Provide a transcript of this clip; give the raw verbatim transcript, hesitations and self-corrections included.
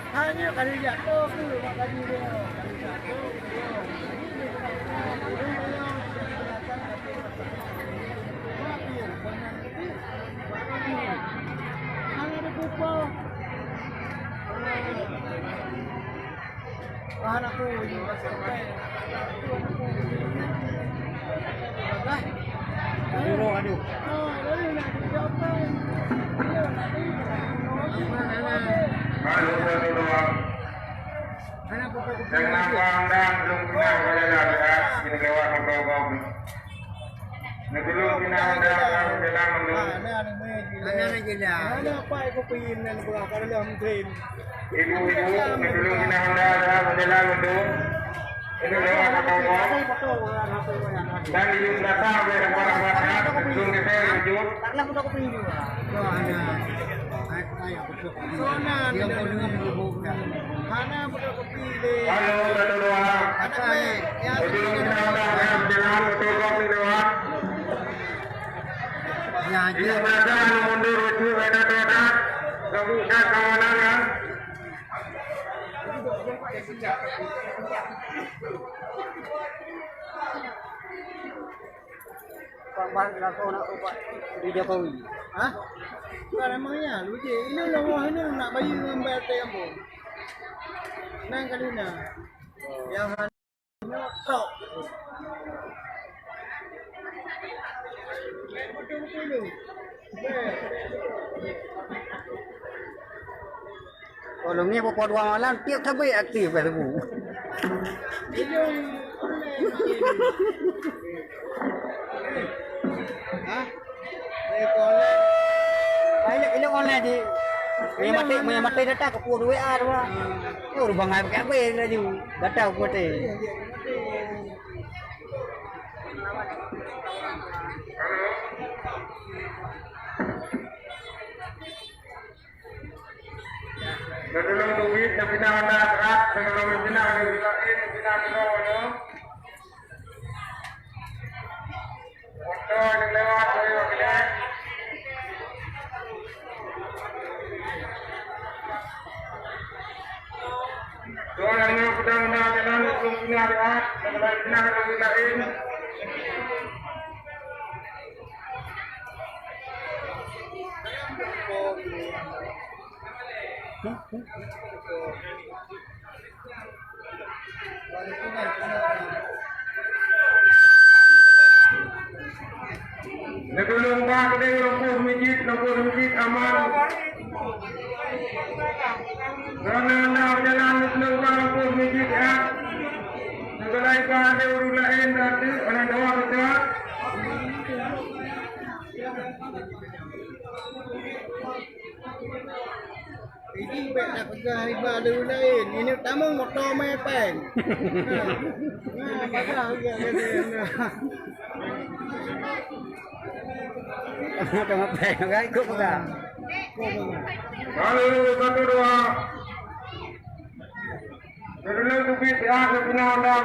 Hanya kali jatuh tu, mak kali dia. Hana ada kupon. Hana aku. Aduh, aduh. Aduh, aduh, aduh. Jangan bang dan belum pernah berjalan, ya. Kita lewat motor kau. Neutulông tina Honda dalam jalan mandum. Hana na jeulaih. Hana apa iku peuyin nan beurah ka dalam train. Ibu-ibu, neutulông tina Honda dalam jalan mandum. Itu lewat apa kau? Dan di belakang ada barang-barang, neutulông kita lanjut. Karena aku takut peuyin juga. Hana. Halo, satu dua. Ujung kita udah ya, jalan, betul kok, ini lewat. Ya, ini berada anu mundur, ujung ada, ada, ada. Gabung saya kawanan ya. Pak Bah, langsung nak ubah di Jokowi. Hah? Bukan emangnya, lu je. Ini lawah ini nak bayi dengan bayar teh kampung. Nang kali na. Yang han-, tok. Betul-betul. Oh, lôn ngieng poh dua malam, tiep sabe aktif Facebook. Hah? Ah, ilok, ilok online di. Meunyo maté, meunyo maté data, keu peue W A tu, Pak. Eh, ureueng bangai pakai apa laju? Data aku maté. Neutulông teubiet, neupinah Honda Truk, neutulông neupinah, neupinah, neupinah keunoe, keunoe. Moto nyang lewat, lewat, lewat. Dua nyang peudong Honda jalan, neutulông pinah lewat, neutulông pinah, neutulông laén. Neutulông bak keudeh lumpuh mijit, lumpuh mijit aman. Karena anda berjalan neutulông bak lumpuh mijit, ya. Sebelah ibadah ureueng laén, rata, orang doa betul. Ini bèk na peugah iba lé ureueng laén. Ini tamong moto mè pèng. Nah, nah, peugah juga kata dia. Moto mè pèng, kan ikut peugah. Lalu, satu, dua. Sebelum teubiet, ya, sebenarnya